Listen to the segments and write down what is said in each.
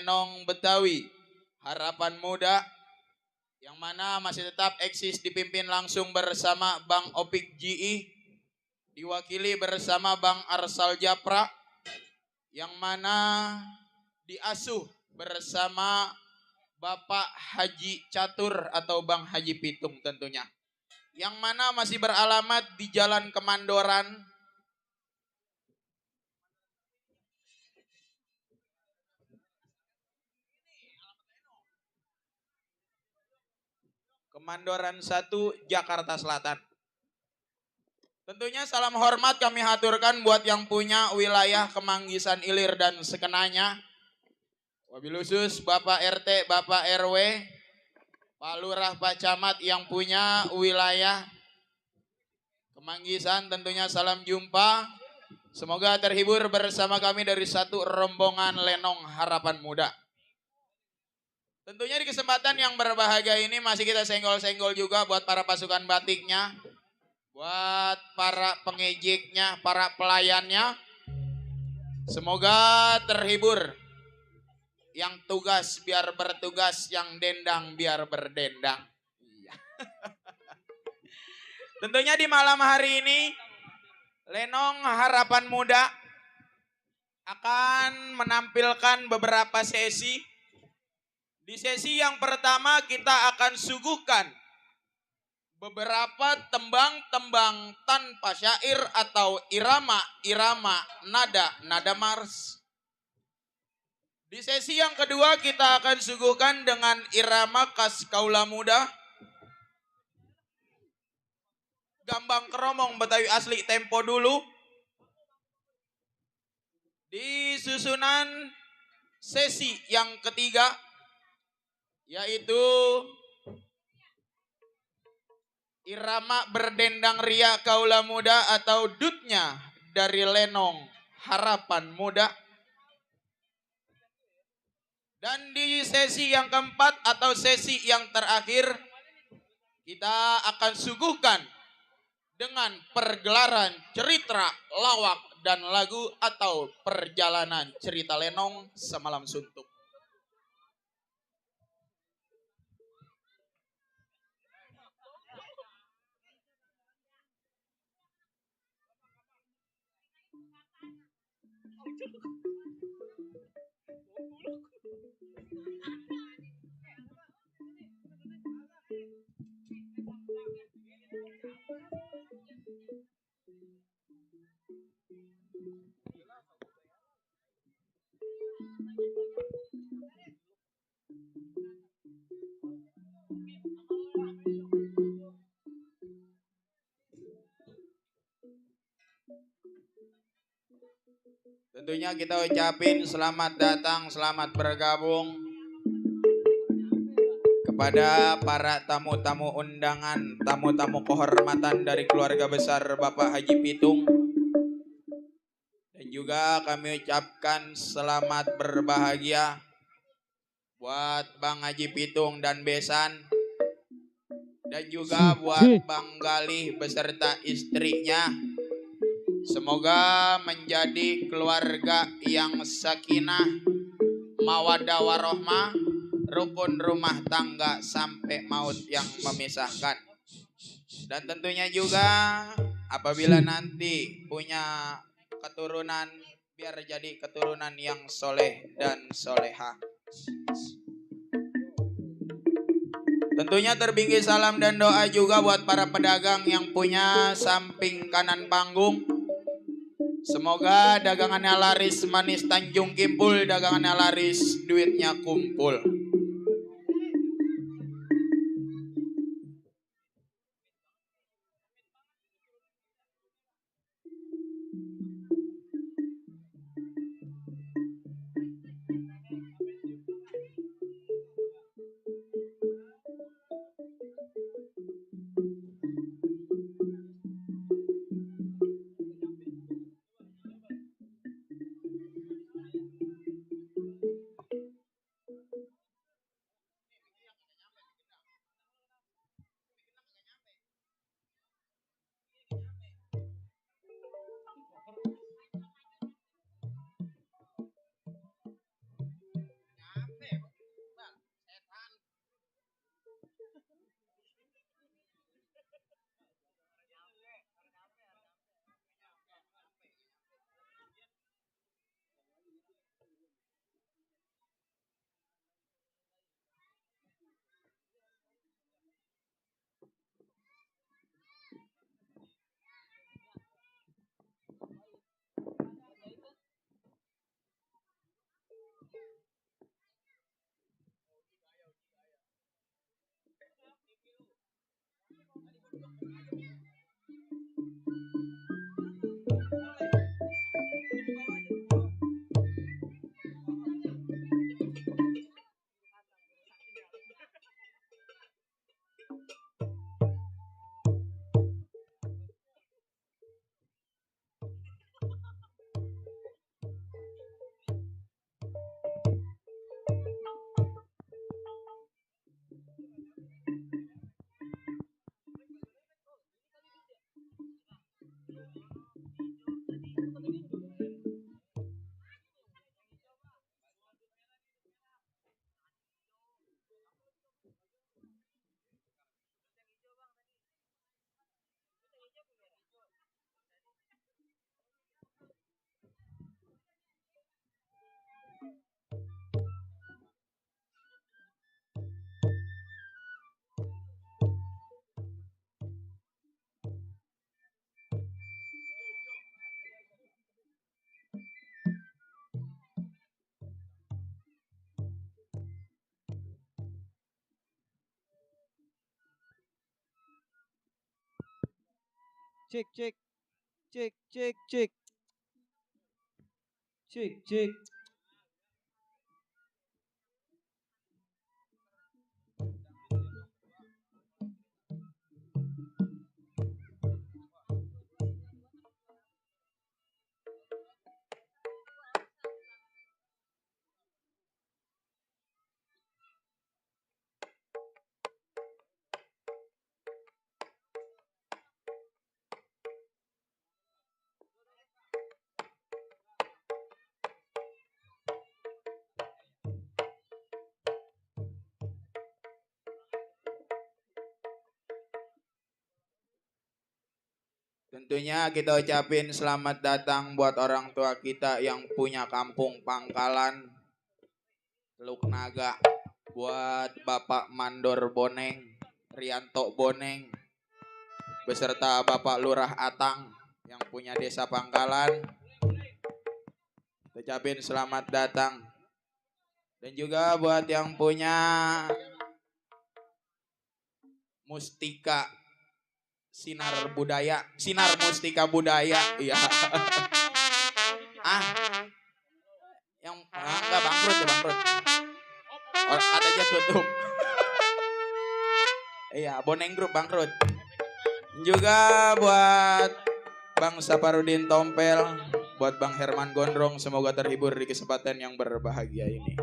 Lenong Betawi, Harapan Muda, yang mana masih tetap eksis dipimpin langsung bersama Bang Opik GI, diwakili bersama Bang Arsal Japra, yang mana diasuh bersama Bapak Haji Catur atau Bang Haji Pitung tentunya, yang mana masih beralamat di Jalan Kemandoran, Kemandoran 1, Jakarta Selatan. Tentunya salam hormat kami haturkan buat yang punya wilayah Kemanggisan Ilir dan sekenanya. Wabil khusus Bapak RT, Bapak RW, Pak Lurah, Pak Camat yang punya wilayah Kemanggisan, tentunya salam jumpa. Semoga terhibur bersama kami dari satu rombongan Lenong Harapan Muda. Tentunya di kesempatan yang berbahagia ini masih kita senggol-senggol juga buat para pasukan batiknya, buat para pengejeknya, para pelayannya. Semoga terhibur. Yang tugas biar bertugas, yang dendang biar berdendang. Tentunya di malam hari ini Lenong Harapan Muda akan menampilkan beberapa sesi. Di sesi yang pertama kita akan suguhkan beberapa tembang-tembang tanpa syair atau irama-irama nada mars. Di sesi yang kedua kita akan suguhkan dengan irama khas kaula muda, gambang keromong Betawi asli tempo dulu. Di susunan sesi yang ketiga yaitu irama berdendang ria kaula muda atau dutnya dari Lenong Harapan Muda. Dan di sesi yang keempat atau sesi yang terakhir kita akan suguhkan dengan pergelaran cerita lawak dan lagu atau perjalanan cerita Lenong semalam suntuk. Tentunya kita ucapin selamat datang, selamat bergabung kepada para tamu-tamu undangan, tamu-tamu kehormatan dari keluarga besar Bapak Haji Pitung. Dan juga kami ucapkan selamat berbahagia buat Bang Haji Pitung dan Besan. Dan juga buat Bang Galih beserta istrinya. Semoga menjadi keluarga yang sakinah, mawaddah warohmah, rukun rumah tangga sampai maut yang memisahkan. Dan tentunya juga apabila nanti punya keturunan, biar jadi keturunan yang soleh dan soleha. Tentunya terbingki salam dan doa juga buat para pedagang yang punya samping kanan panggung. Semoga dagangannya laris manis Tanjung Kimpul, dagangannya laris duitnya kumpul. Cek cek cek cek cek cek cek. Tentunya kita ucapin selamat datang buat orang tua kita yang punya kampung Pangkalan, Teluk Naga. Buat Bapak Mandor Boneng, Rianto Boneng, beserta Bapak Lurah Atang yang punya desa Pangkalan. Ucapin selamat datang. Dan juga buat yang punya Mustika Sinar Budaya, Sinar Mustika Budaya, iya. Yang enggak bangkrut ya bangkrut. Katanya tutup. Iya, Boneng Group bangkrut. Juga buat Bang Saparudin Tompel, buat Bang Herman Gondrong, semoga terhibur di kesempatan yang berbahagia ini.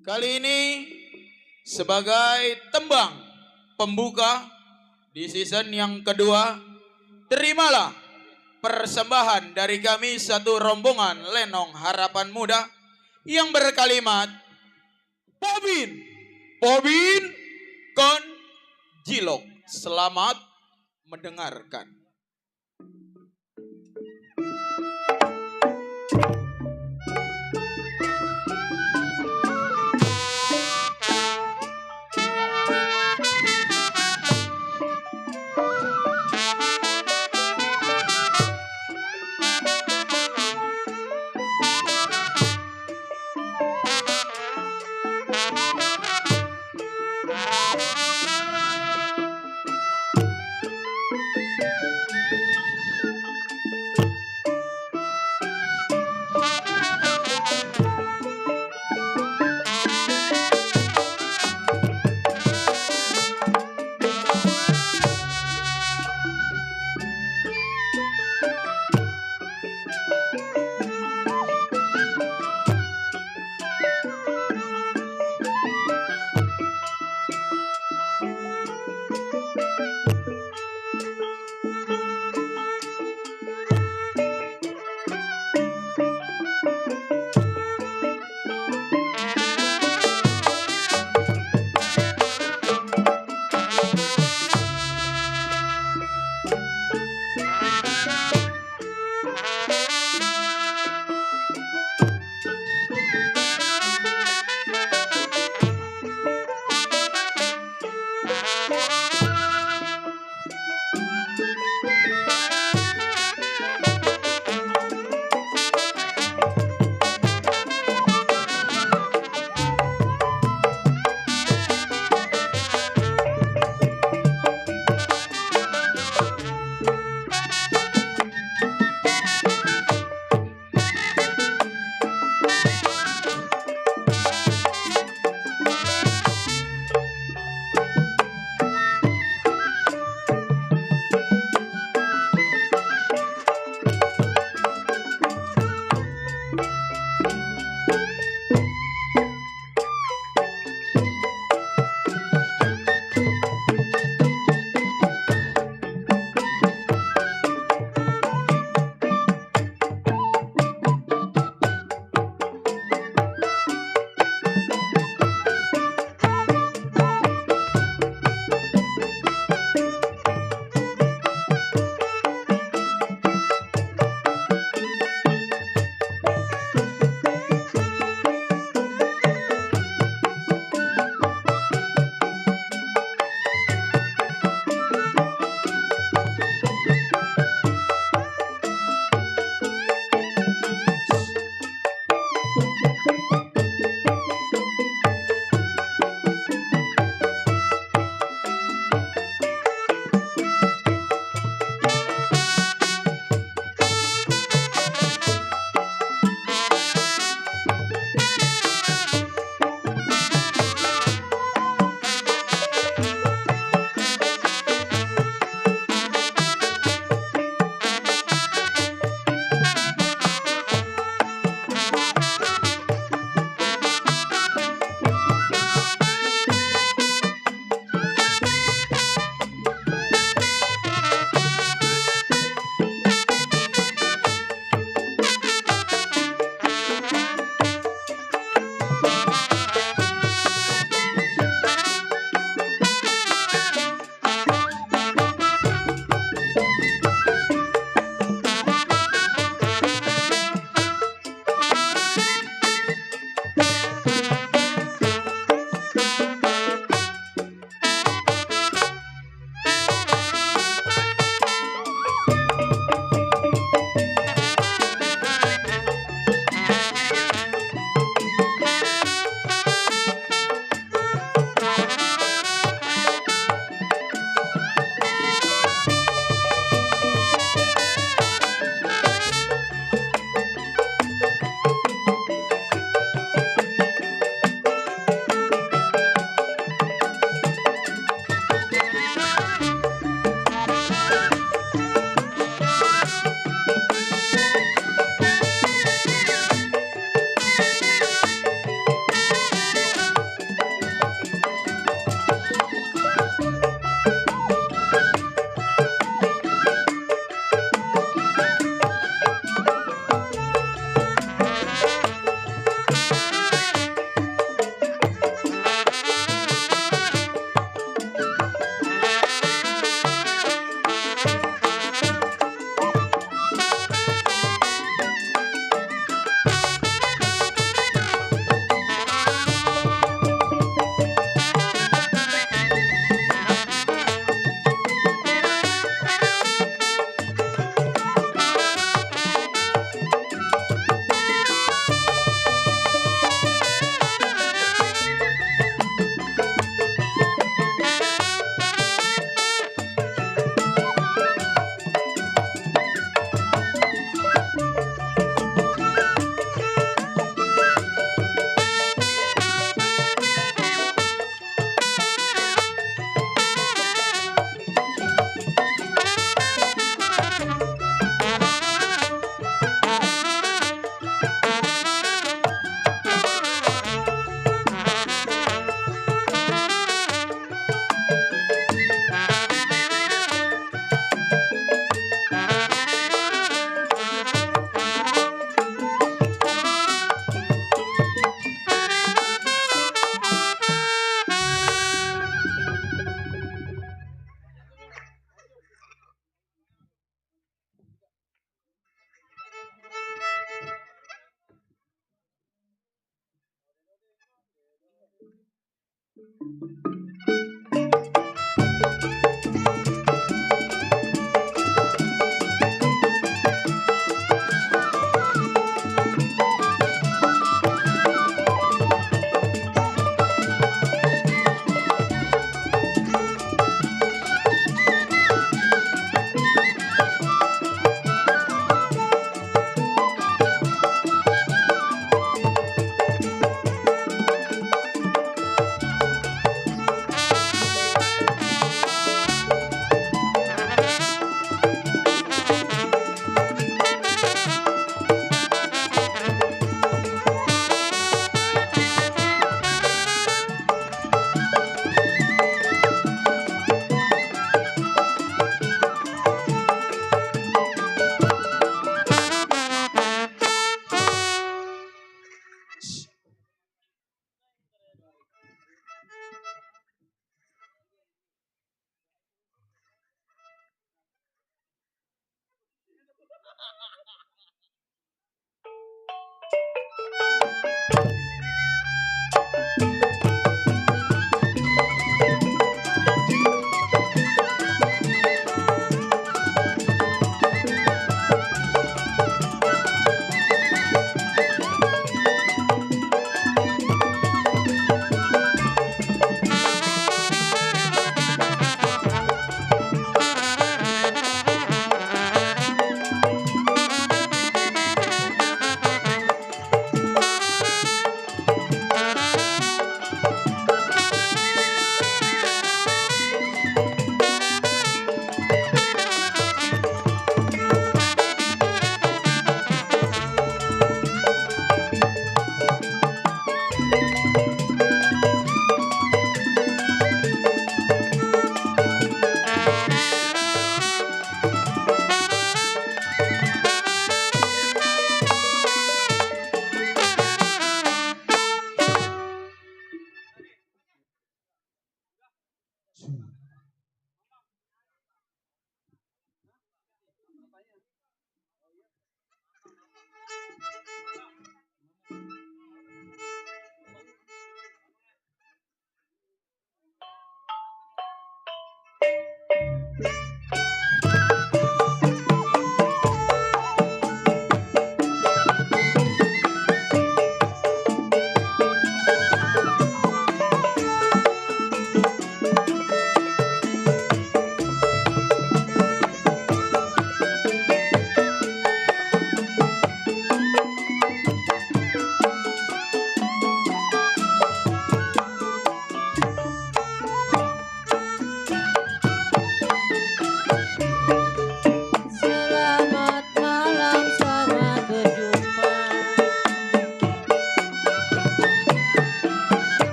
Kali ini sebagai tembang pembuka di season yang kedua, terimalah persembahan dari kami satu rombongan Lenong Harapan Muda yang berkalimat Pobin, Pobin, Kon Jilok. Selamat mendengarkan.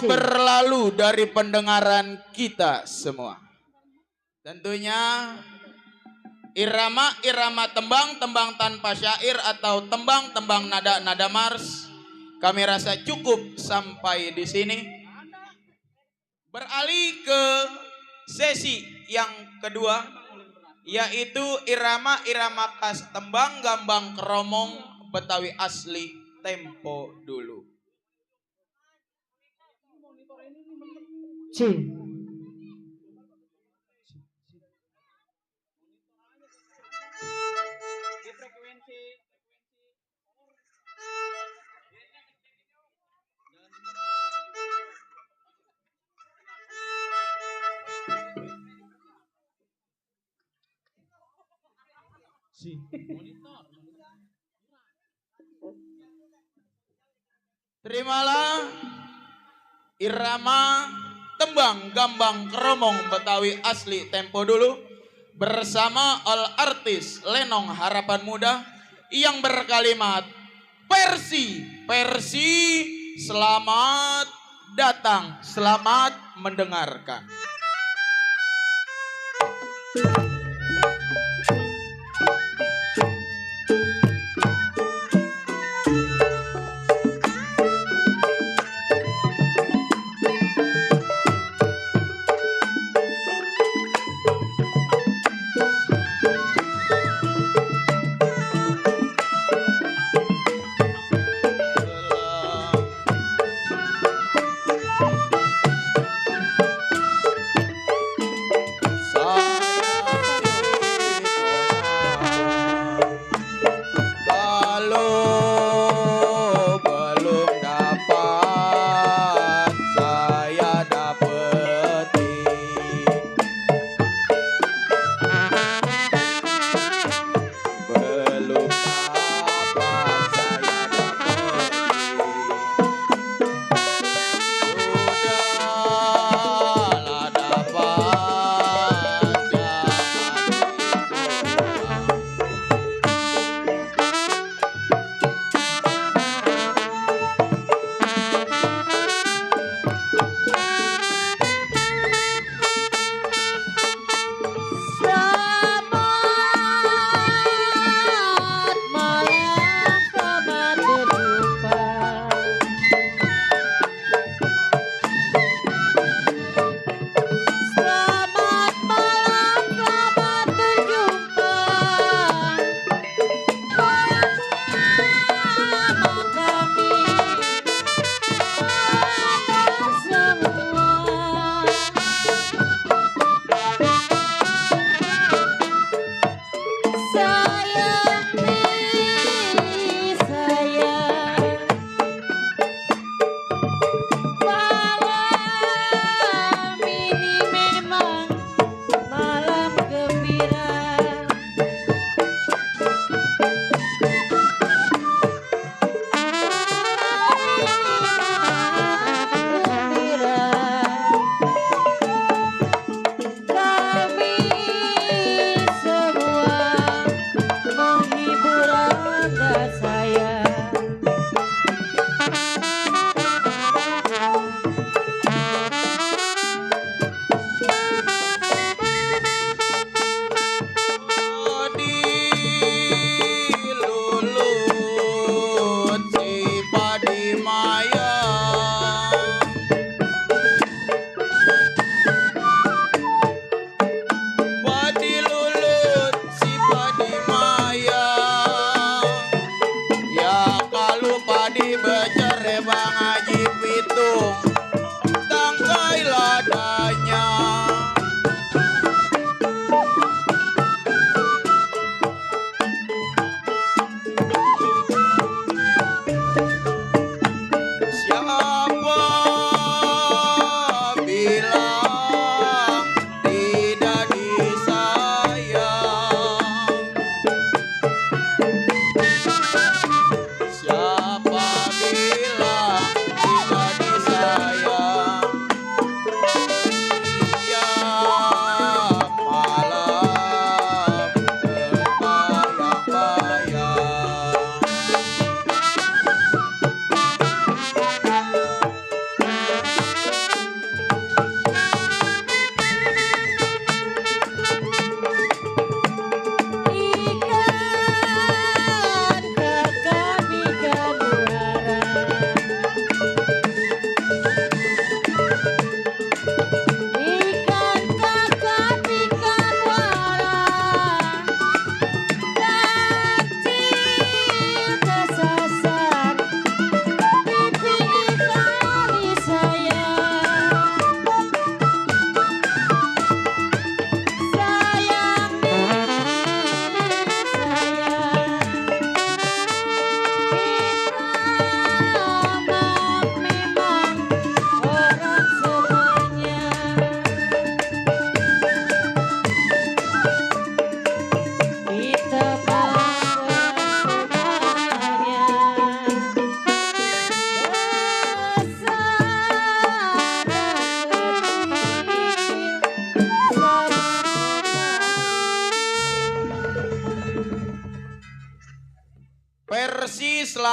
segera berlalu dari pendengaran kita semua. Tentunya irama-irama tembang-tembang tanpa syair atau tembang-tembang nada-nada mars kami rasa cukup sampai di sini. Beralih ke sesi yang kedua, yaitu irama-irama khas tembang gambang keromong Betawi asli tempo dulu. C. Terimalah irama tembang gambang keromong Betawi asli tempo dulu bersama all artis Lenong Harapan Muda yang berkalimat Persi, selamat datang, selamat mendengarkan. Saya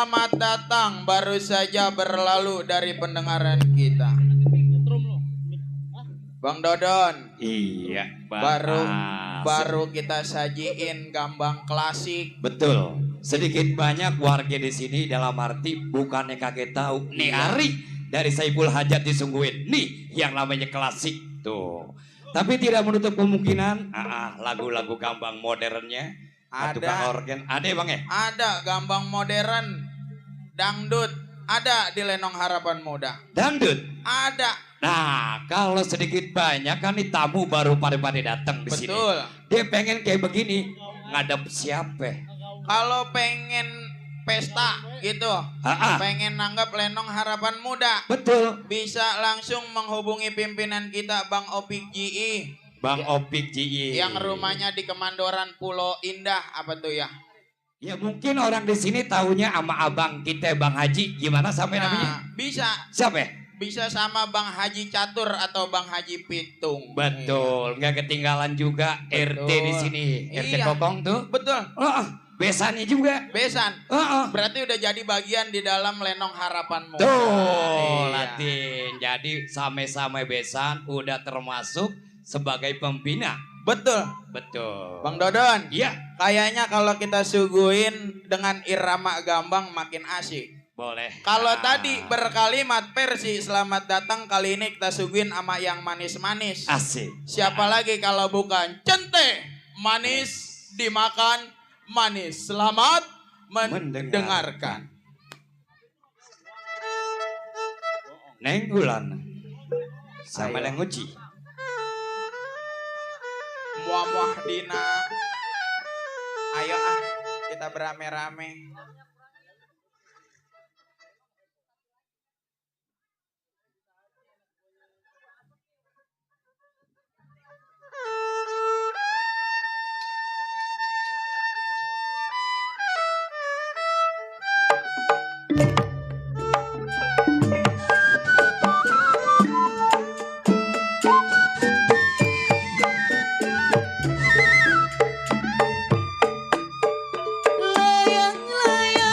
selamat datang baru saja berlalu dari pendengaran kita. Nyetrum lo. Bang Dodon, Iya, baru kita sajiin gambang klasik. betul. Sedikit banyak warga di sini dalam arti bukannya kaget tahu. Nih Ari dari Saiful Hajat disungguhin. Nih yang namanya klasik tuh. Tapi tidak menutup kemungkinan lagu-lagu gambang modernnya. Ada. Organ. Ada bang ya? Ada gambang modern, dangdut, ada di Lenong Harapan Muda. Dangdut. Ada. Nah, kalau sedikit banyak kan nih tamu baru pada datang di sini. Betul. Dia pengen kayak begini, ngadep siapa? Kalau pengen pesta gitu, pengen nanggap Lenong Harapan Muda, Betul. bisa langsung menghubungi pimpinan kita Bang Opik GI Bang Opik GI. yang rumahnya di Kemandoran Pulau Indah. Apa tuh ya? Ya mungkin orang di sini taunya sama abang kita Bang Haji. Gimana sampai namanya? Bisa Siapa ya? bisa sama Bang Haji Catur atau Bang Haji Pitung. Betul, nggak ketinggalan juga RT di sini. RT Iya. Kokong tuh. Betul. Besannya juga. Besan. Berarti udah jadi bagian di dalam Lenong Harapan Muda. Tuh, Iya. Latin. Jadi sama-sama besan udah termasuk sebagai pembina. Betul. Betul. Bang Dodon, Iya, kayaknya kalau kita suguhin dengan irama gambang makin asik. boleh. Kalau tadi berkalimat versi selamat datang, kali ini kita suguhin sama yang manis-manis. Asik. Siapa lagi kalau bukan Cente, manis dimakan, manis. Selamat mendengarkan. Neng Ulan sama Ayo. Neng Uci. Muah-muah dina. Ayo kita berame-rame. Layang-layang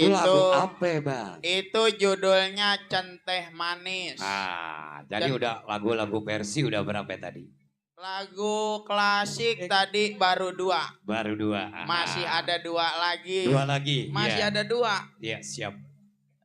Itu lagu apa bang? Itu judulnya Centeh Manis. Jadi Dan- udah lagu-lagu versi udah berapa tadi? Lagu klasik tadi baru 2. Baru 2. Masih ada 2 lagi. 2 lagi. Masih ya. ada 2. Iya siap.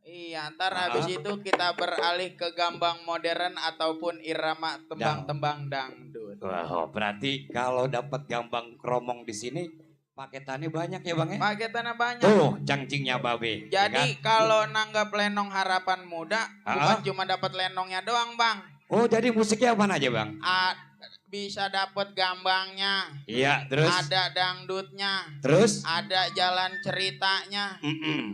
Iya, ntar habis itu kita beralih ke gambang modern ataupun irama tembang-tembang dangdut. Wah, berarti kalau dapat gambang kromong di sini paketannya banyak ya bang ya? Paketannya banyak. Tuh, cangcingnya babe. ya Jadi kan? kalau nanggap lenong harapan muda, bukan Ah. cuma dapat lenongnya doang, Bang. Oh, jadi musiknya apa aja bang? Bisa dapat gambangnya, Iya, terus? ada dangdutnya, Terus? ada jalan ceritanya.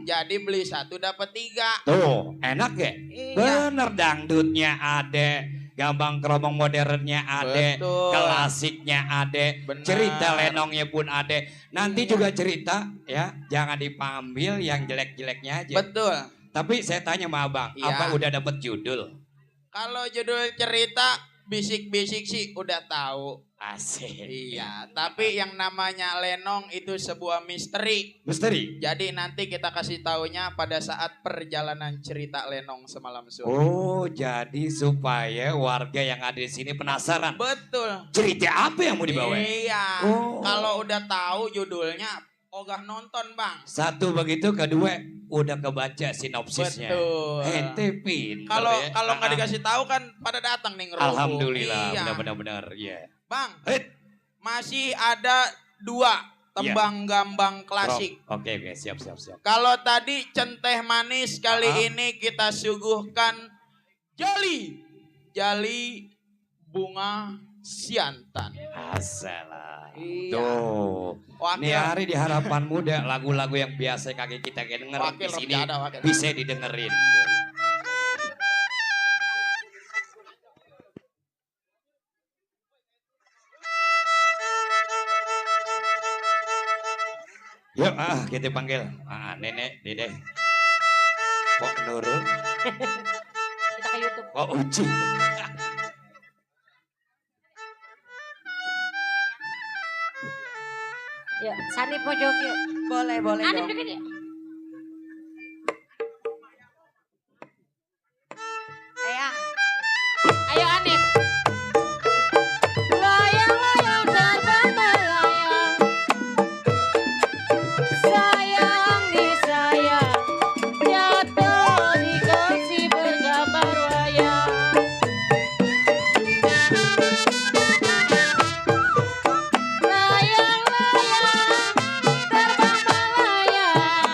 Jadi beli 1 dapat 3. Tuh, enak ya? Iya. Bener, dangdutnya ada, gambang kromong modernnya ada, Betul. klasiknya ada, Benar. cerita lenongnya pun ada. Nanti Iya. juga cerita ya, jangan diambil yang jelek-jeleknya aja. Betul. Tapi saya tanya sama abang, Iya. apa udah dapet judul? Kalau judul cerita bisik-bisik sih udah tahu. Asik. Iya, tapi yang namanya lenong itu sebuah misteri. Misteri. Jadi nanti kita kasih taunya pada saat perjalanan cerita lenong semalam sore. Oh, jadi supaya warga yang ada di sini penasaran. Betul. Cerita apa yang mau dibawa? Iya. Oh. Kalau udah tahu judulnya, ogah nonton, Bang. Satu begitu, kedua udah kebaca sinopsisnya. Betul. Ente pinter Kalau ya. kalau nggak dikasih tahu kan pada datang nih ngerokok. Alhamdulillah, Iya. benar-benar ya. Bang, Eh, masih ada 2 tembang gambang klasik. Oke, siap. Kalau tadi Centeh Manis, kali Ah. ini kita suguhkan Jali bunga siantan. Asalah. Iya. Tuh. Wakil, Nih hari di Harapan Muda, lagu-lagu yang biasa kakek kita denger di wakil sini Rejada, wakil. bisa didengerin. Yuk, kita panggil. Nenek, Dede. Kok Nurul? Kita ke YouTube. Kok Uci? Yuk, Sani pojok yuk. Boleh Anip dong. deket ya. Ayang. Ayo Anip. Layang-layang terbang melayang. Sayang disayang. Jatuh dikasih bergambar wayang. Layang-layang terbang melayang.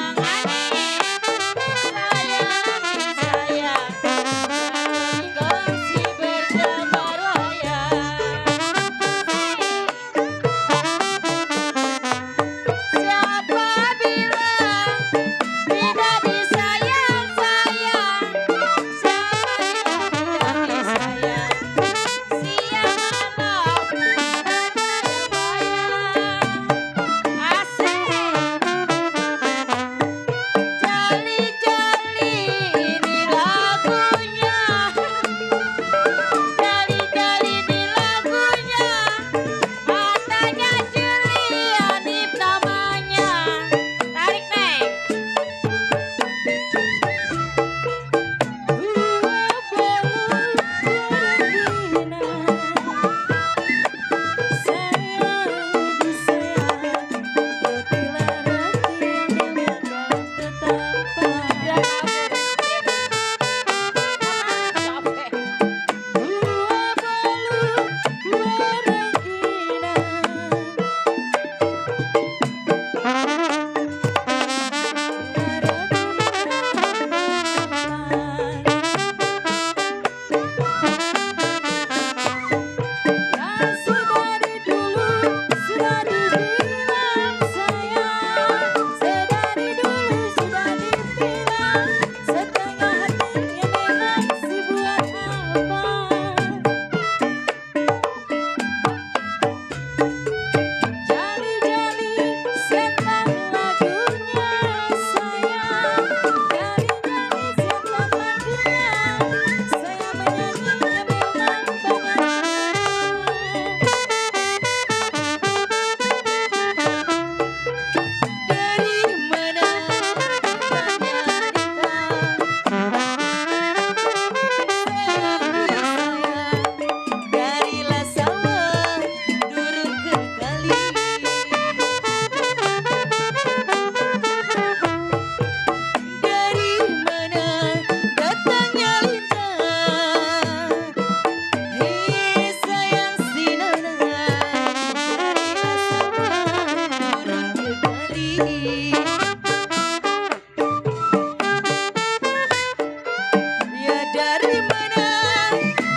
Ya dari mana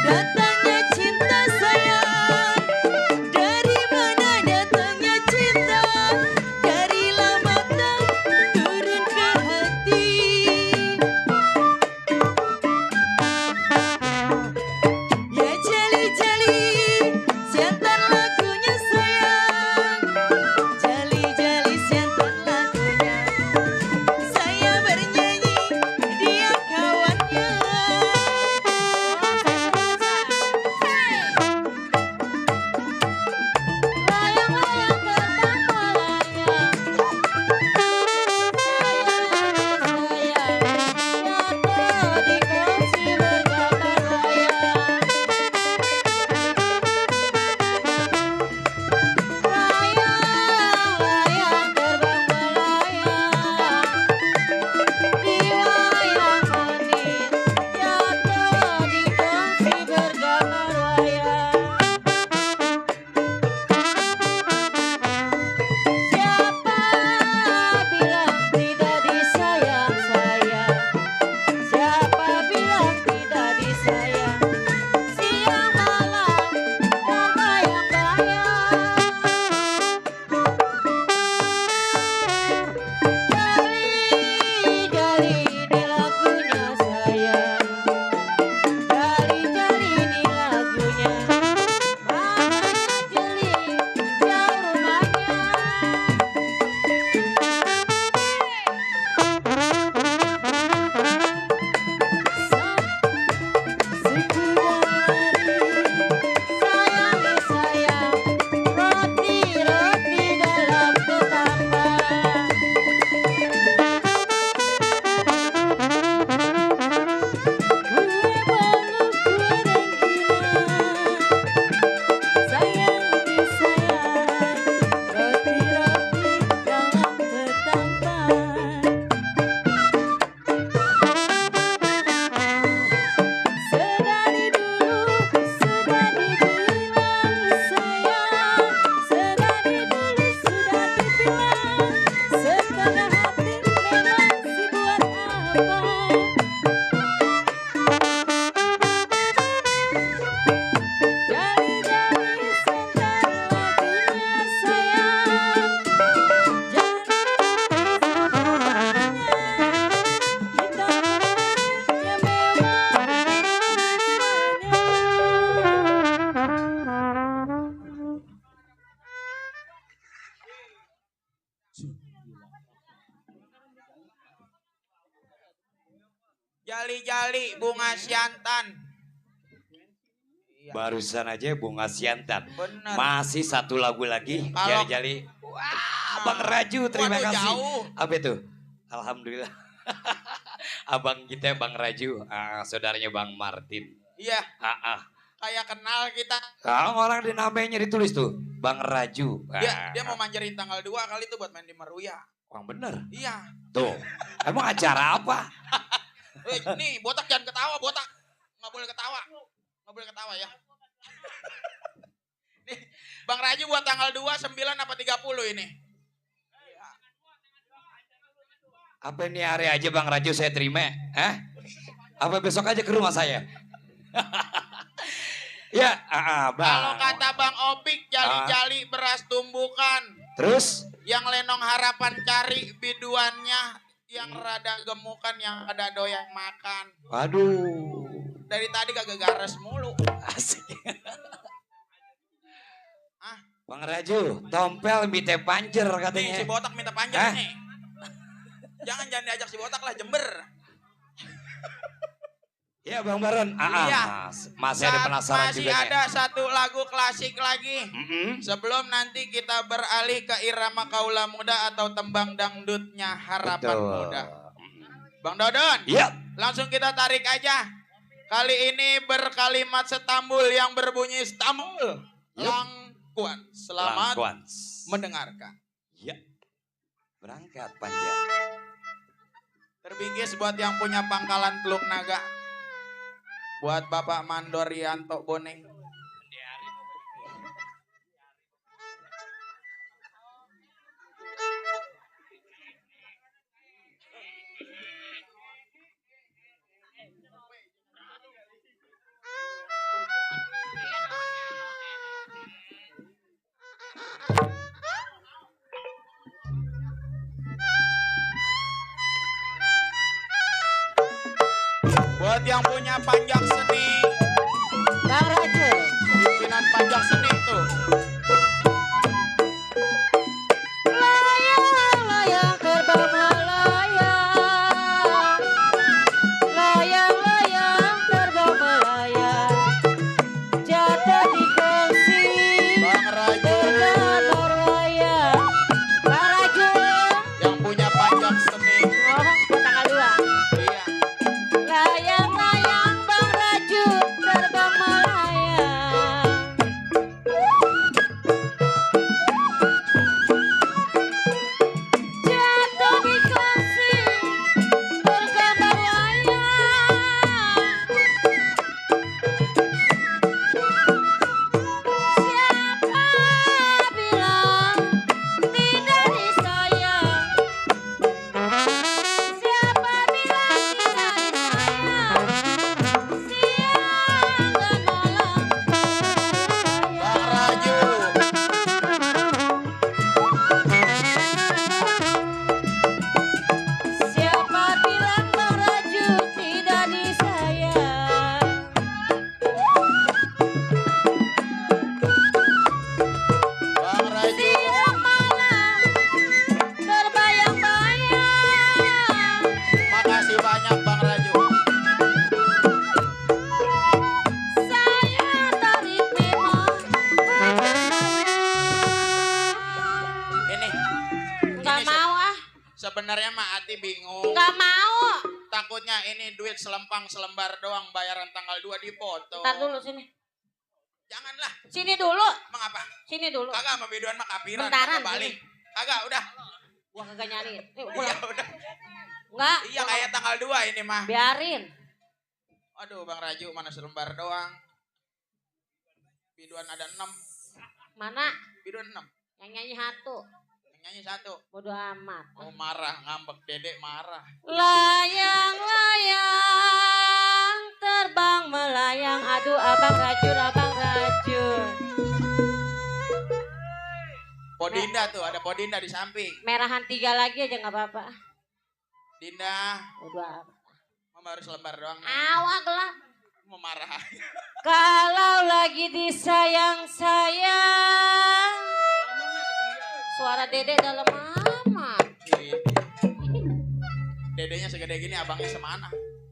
datangnya cinta sayang? Dari mana datangnya cinta? Dari mata turun ke hati. Ya jali-jali siantan lagunya sayang. Jali-jali siantan lagunya. Saya bernyanyi dia kawannya. Layang-layang terbang melayang. Jatuh di kursi bergambar wayang. Layang-layang terbang melayang. Di wayang kuning jatuh di kursi bergambar wayang. Siapa bilang tidak disayang sayang? Siapa bilang tidak disayang? Siang malam terbayang-bayang. Jali-jali ini lagunya sayang. Jali-jali ini lagunya. Rasanya jeli jauh rumahnya. Sayangi sayang, roti-roti dalam ketambang. Kue bolu, kue rengginang. Sayangi sayang, roti-roti dalam ketambang. Sedari dulu sudah dibilang sayang. Sedari dulu sudah dibilang. Setengah hati memang si buat apa? Jali-jali sentan lagunya sayang. Jali-jali kita yang memang. Jali-jali bunga siantan. Iya, Barusan aja Bunga Siantan. bener. Masih satu lagu lagi. Kalau- Jali-jali. Wah, Bang Raju, terima Waduh, kasih. jauh. Apa itu? Alhamdulillah. Abang kita Bang Raju, saudaranya Bang Martin. Iya, Ah, ah. kayak kenal kita. Orang di namanya ditulis tuh, Bang Raju. Dia mau manjarin tanggal 2 kali tuh buat main di Meruya. Orang bener. Iya. Tuh, emang acara apa? Nih, botak jangan ketawa, botak. Nggak boleh ketawa. Nggak boleh ketawa ya. Nih, Bang Raju buat tanggal 2, 9 apa 30 ini? Apa ini hari aja Bang Raju saya terima? Apa besok aja ke rumah saya? Ya, Bang. Kalau kata Bang Opik, jali-jali beras tumbukan. Terus? Yang Lenong harapan cari biduannya, yang rada gemukan, yang ada doyan makan. Waduh. Dari tadi kagak gares mulu. Asik. Ah, Bang Raju, tompel mite panjer nih katanya. si botak minta panjang Hah? nih. Jangan diajak si botak lah, Jember. Ya Bang Baron, Iya. masih ada penasaran Masih juga nih. ada satu lagu klasik lagi. Mm-mm. Sebelum nanti kita beralih ke irama kaula muda atau tembang dangdutnya harapan Betul. muda. Bang Dodon, Iya. langsung kita tarik aja. Kali ini berkalimat setambul yang berbunyi Stambul. Yup. Langkuan. Selamat Langkuan. mendengarkan. Ya. Berangkat panjang. Terbingkis buat yang punya pangkalan Teluk Naga. Buat Bapak Mandorianto Boneng. Buat yang punya panjang seni, Bang Raju. pimpinan panjang seni tuh. Layang-layang terbang melayang. Layang-layang terbang melayang. Jatuh di kursi Bang Raju, dengan berlayang. Bang Raju. yang punya panjang seni. Oh, tanggal 2. Iya. Layang-layang Bang Raju terbang melayang. Jatuh di kursi bergambar layang. Siapa bilang tidak disayang? Siapa bilang tidak disayang? Siang dan malam Bang Raju, Siapa bilang Bang Raju tidak disayang? Bang Raju, Siang malam terbayang-bayang. makasih banyak Bang Raju. Saya tarik memang. Ini, Gak ini mau ah, sebenarnya mah Ati bingung. gak mau. Takutnya ini duit selempang selembar doang bayaran tanggal 2 dipoto. Ntar dulu sini. Janganlah, Sini dulu. emang apa? Sini dulu. Kagak sama biduan mah kapiran, Bentaran, kagak balik. Kagak, udah. Gua kagak nyari. Iya, Pulang. udah. Enggak. Iya kayak tanggal 2 ini mah. Biarin. Aduh, Bang Raju mana selembar doang. Biduan ada 6. Mana? Biduan 6. Yang nyanyi satu. Yang nyanyi 1. Bodo amat. Oh marah, ngambek Dedek marah. Layang-layang terbang melayang. Aduh, abang racun, abang racun. Podinda tuh, ada Podinda di samping. Merahan 3 lagi aja nggak apa-apa. Dinda, Bodo amat. mama harus lembar doang. nih. Awak gelap. Mau marah. Kalau lagi disayang-sayang. Suara Dede dalam amat. Gitu. Dedenya segede gini, abangnya semana.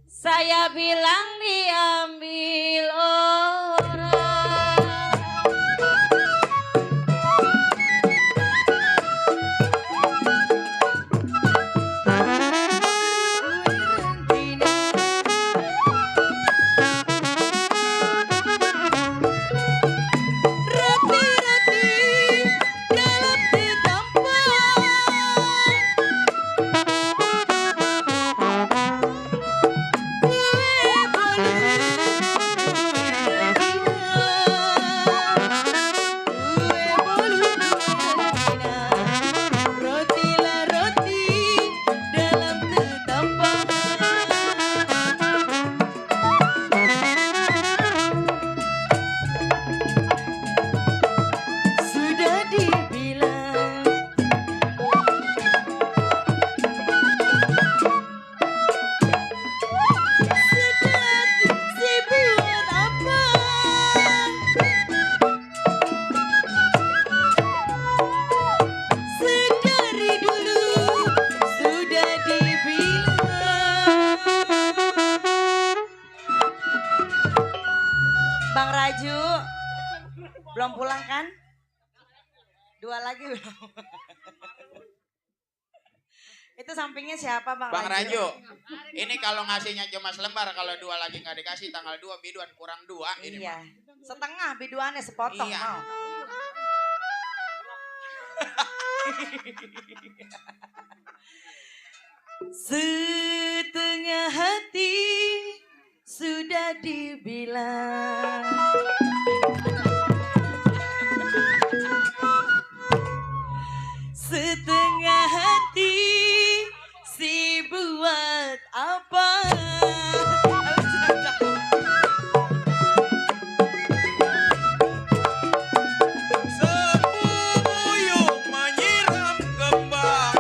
Saya bilang diambil orang. Rati-rati dalam sudah dibilang si buat apa? Sedari dulu sudah dibilang. Bang Raju belum pulang kan? 2 lagi belum. Itu sampingnya siapa Bang, Bang Raju, ini kalau ngasihnya cuma selembar, kalau 2 lagi nggak dikasih tanggal 2 biduan kurang 2 ini. Iya. mah. Setengah biduannya sepotong Iya. mau. Setengah hati sudah dibilang. Setengah hati si buat apa? Sepuyung menyiram kembang.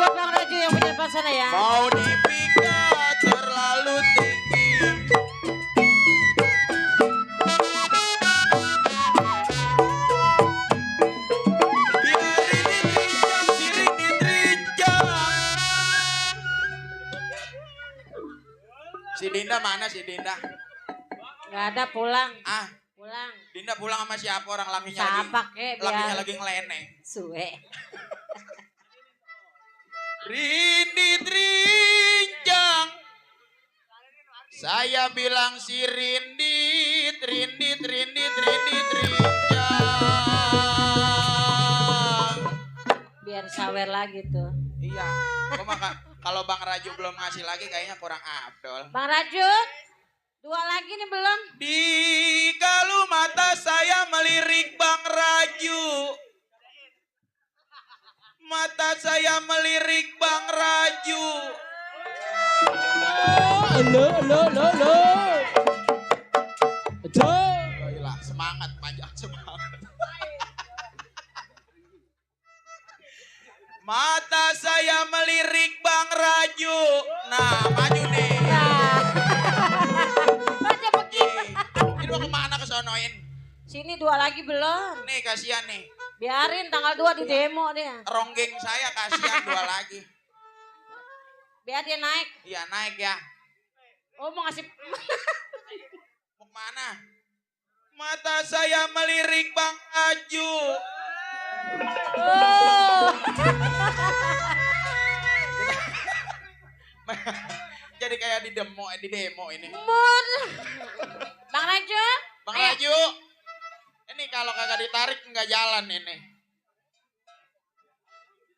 buat Bang Raju yang punya depan sana ya. Mau dipikat terlalu tinggi. Biarin dirincang, siring dirincang. Si Dinda mana si Dinda? Gak ada pulang. Ah, Pulang. Dinda pulang sama siapa orang lakinya Siapa lagi? kek Lakinya biar lagi ngeleneh. suwe. Rindit rincang. Saya bilang si Rindit, Rindit, Rindit, Rindit rincang. Biar sawer lagi tuh. Iya, kok maka kalau Bang Raju belum ngasih lagi kayaknya kurang afdol. Bang Raju, 2 lagi nih belum. Di kalu mata saya melirik Bang Raju. Mata saya melirik Bang Raju. Halo. Gila, semangat panjang semangat. Mata saya melirik Bang Raju. Nah, maju nih. Baca begitu. Ini mau kemana kesonoin? Sini 2 lagi belum. Nih kasihan nih. Biarin tanggal 2 di demo dia. Ronggeng saya kasihan 2 lagi. Biar dia naik. Iya naik ya. Oh mau ngasih. Mau kemana? Mata saya melirik Bang Raju. Oh. Jadi kayak di demo ini. Mun. Bang Raju. Bang ayo. Raju. Ini kalau kagak ditarik nggak jalan ini.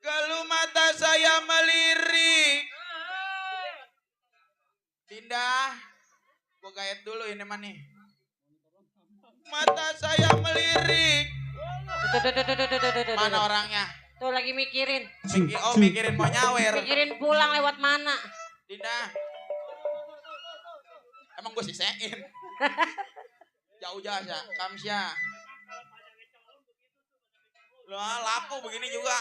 Kalau mata saya melirik. Dinda. Gua gaet dulu ini mah nih. Mata saya melirik. Tuh. Mana orangnya? Tuh lagi mikirin. Mikirin mau nyawer. Mikirin pulang lewat mana. Dinda. Emang gue sisein. Jauh jasa, kamsya. Lah laku begini juga.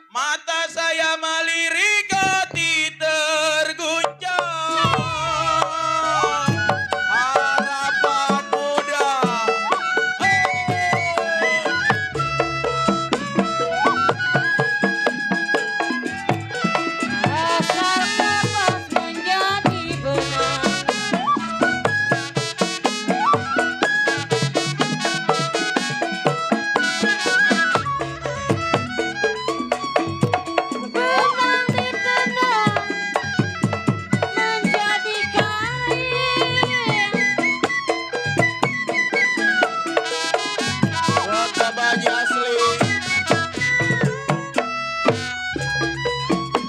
Mata saya melirik hati terguncang. Harapan muda. Asal kapas menjadi benar. Benang ditenang menjadi kain. Kota Baji asli.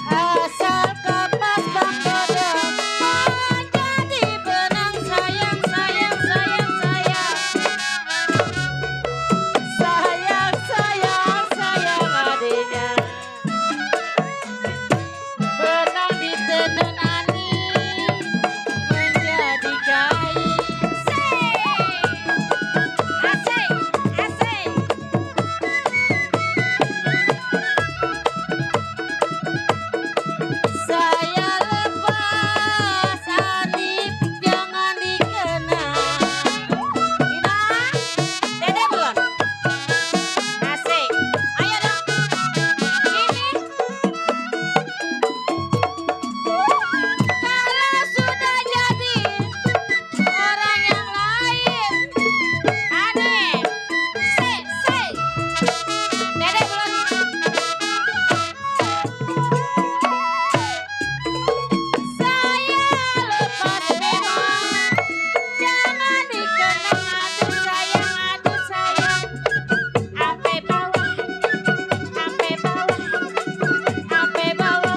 Asal kapas bang bodong menjadi benang sayang sayang sayang sayang sayang sayang sayang adiknya benang ditenun ani menjadi kain. Asik asik. Saya lepas Anip jangan dikenal. Ina, Dede belum? Asik. Ayo dong. Sini. Kalau sudah jadi orang yang lain. Anip. Se. Dede belum? Saya lepas memang jangan dikenang aduh sayang ampe bawah ampe bawah ampe bawah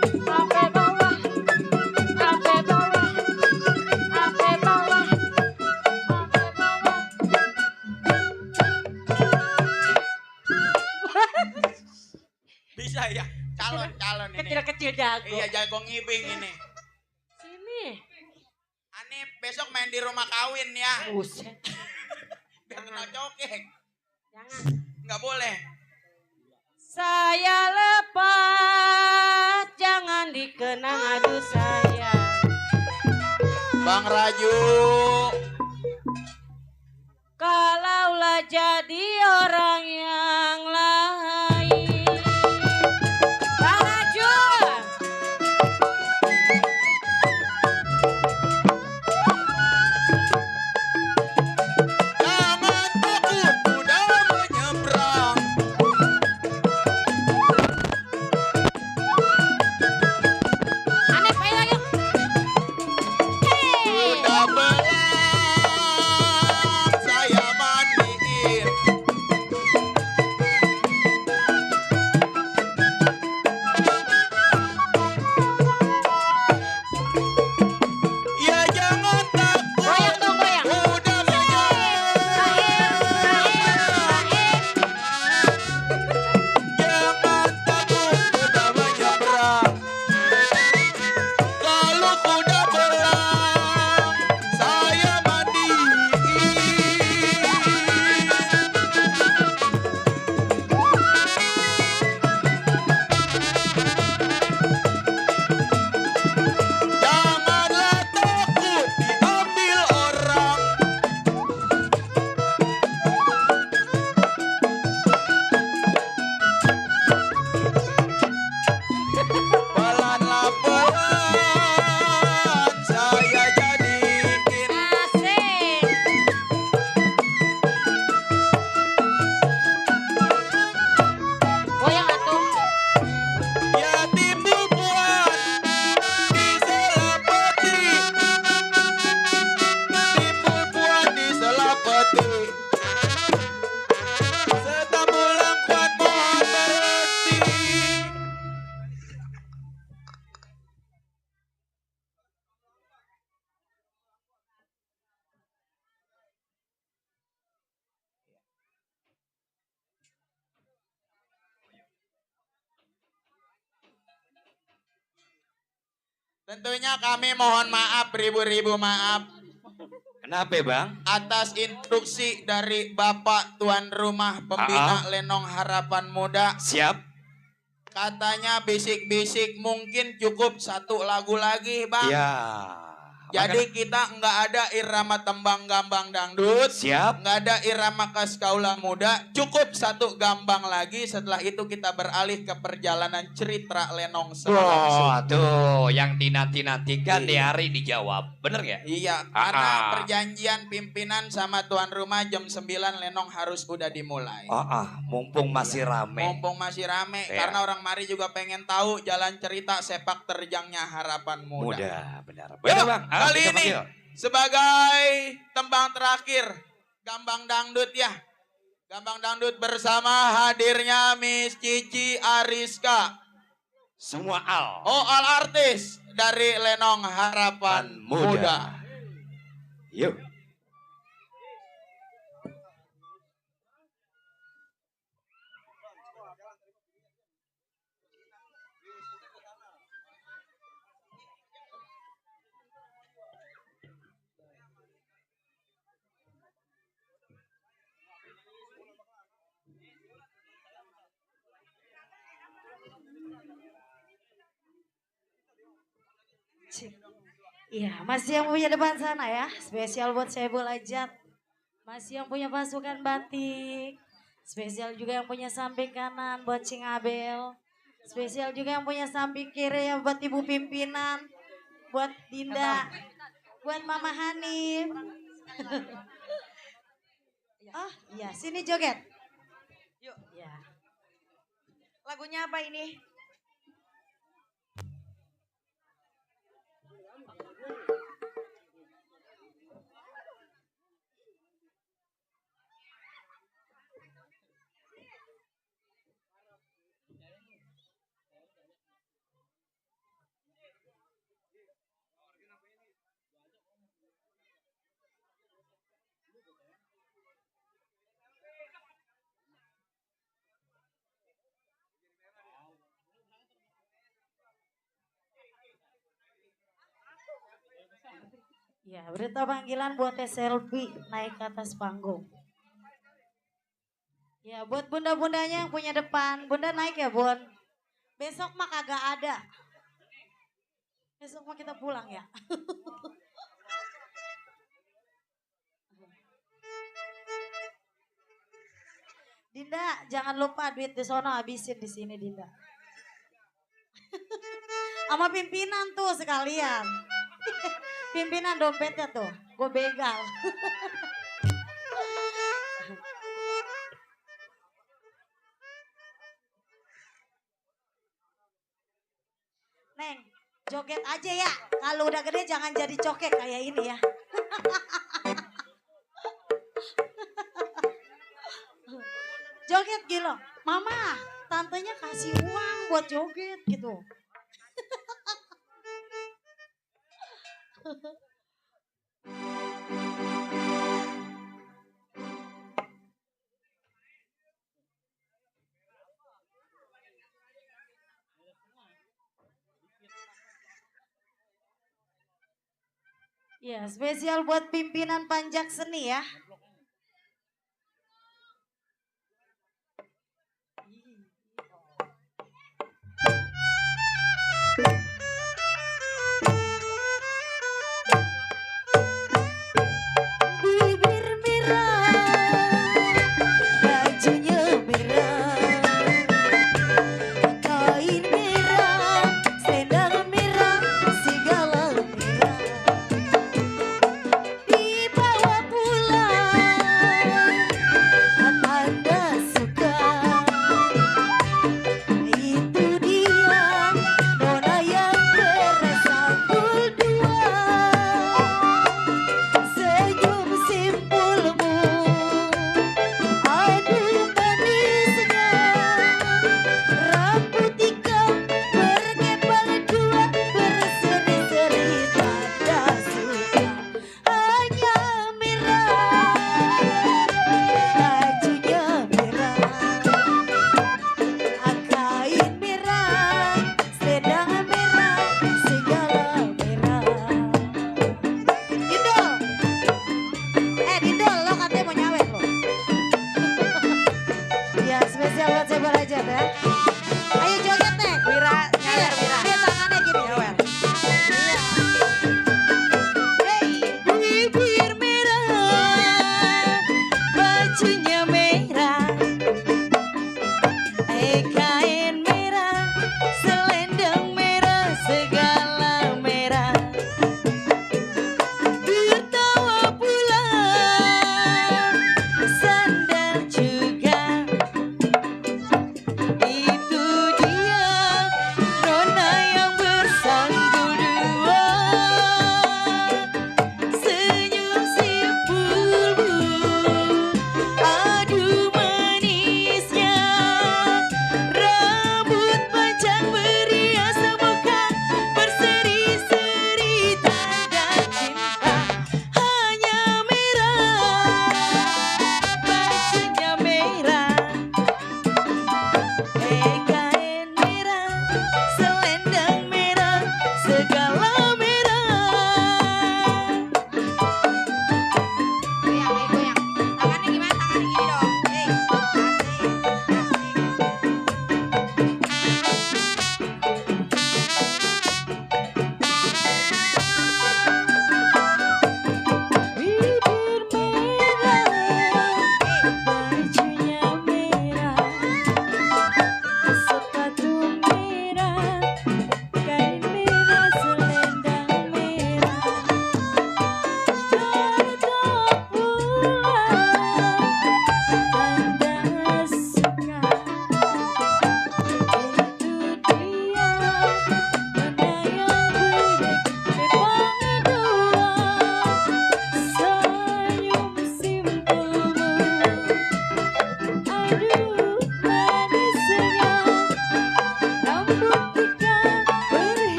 ampe bawah ampe bawah ampe bawah ampe bawah. Bisa ya? Calon ini. Kecil-kecil jago. Iya jago ngibing ini. Sini. Anip besok main di rumah kawin ya. Buset. Biar kena cokek. Jangan. Nggak boleh. Saya lepas, jangan dikenang aduh sayang. Bang Raju. Kalaulah jadi orang yang lain. Bang Raju. Jangan takut mudah menyeberang. Aneh Pak lagi. Udah belang saya mandiin. Ya jangan takut. Goyang dong goyang. Udah Jangan takut udah menyeberang. Kalau kuda belang, saya mandiin. Janganlah takut diambil orang. Pelanlah pelan saya jadiin. Asik. Goyang atuh. Yatim bubuan diselapeti. Yatim bubuan diselapeti. Setambulang kuat mohon berhenti. Tentunya kami mohon maaf, ribu-ribu maaf Kenapa bang? atas instruksi dari Bapak Tuan Rumah Pembina Lenong Harapan Muda. Siap. Katanya bisik-bisik mungkin cukup satu lagu lagi bang. Ya. Jadi kita nggak ada irama tembang gambang dangdut. Siap. Nggak ada irama khas kaula muda. Cukup satu gambang lagi. Setelah itu kita beralih ke perjalanan cerita Lenong secara langsung. Wah, tuh yang dinanti-nantikan di Iya. hari dijawab. Bener ya? Iya, karena perjanjian pimpinan sama tuan rumah jam 9 Lenong harus udah dimulai. Mumpung masih rame. Mumpung masih rame, Iya. karena orang mari juga pengen tahu jalan cerita sepak terjangnya harapan muda. Mudah, benar. Yuk, Benar bang. kali kita ini panggil. sebagai tembang terakhir Gambang Dangdut ya. Gambang Dangdut bersama hadirnya Miss Cici Ariska. Semua al. All artis dari Lenong Harapan Muda. Yuk. Iya, masih yang punya depan sana ya. Spesial buat saya Ajat. Masih yang punya pasukan batik. Spesial juga yang punya samping kanan buat Cing Abel. Spesial juga yang punya samping kiri ya buat Ibu Pimpinan. Buat Dinda. Buat Mama Hanif. Oh iya, sini joget. Yuk, Ya. lagunya apa ini? Ya, berita panggilan buat Teh Selfie naik ke atas panggung. Ya buat bunda-bundanya yang punya depan. Bunda naik ya bun. Besok mah kagak ada. Besok mah kita pulang ya. Dinda, jangan lupa duit di sono habisin di sini Dinda. Sama pimpinan tuh sekalian. Pimpinan dompetnya tuh, gue begal. Neng, joget aja ya. Kalau udah gede jangan jadi cokek kayak ini ya. Joget gitu. Mama, tantenya kasih uang buat joget gitu. Ya, spesial buat pimpinan Panjak Seni ya. Bibir merah, bajunya merah, kain merah, selendang merah, segala merah. Dibawa pulang, tanda suka. Itu dia, nona yang bersambul dua. Senyum simpulmu, aduh manisnya. Rambut ikam berkepal dua, berseri-seri tanda suka. Hanya merah, bajunya merah, kain merah, selendang merah, segala merah. Didol, Didol, lo katanya mau nyawet lo. Ya spesial buat Sebel aja ya. Ayo joget nih. Wira, nyawer, Wira. Dia tangannya gini. Nyawer. Iya. Hey, bibir merah, bajunya merah, kain merah, selendang merah, segala merah. Tertawa pula, sandal juga. Itu dia, nona yang bersangkul dua. Senyum simpulmu, aduh manisnya. Rambut panjang berias muka, berseri-seri tanda cinta. Hanya merah, bajunya merah, kain merah, selendang merah, segala merah. Goyang, goyang. Tangannya gimana? Tangannya gini dong. Bibir merah, bajunya merah, sepatu merah,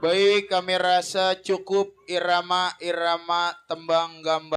Baik, kami rasa cukup irama-irama tembang gambar.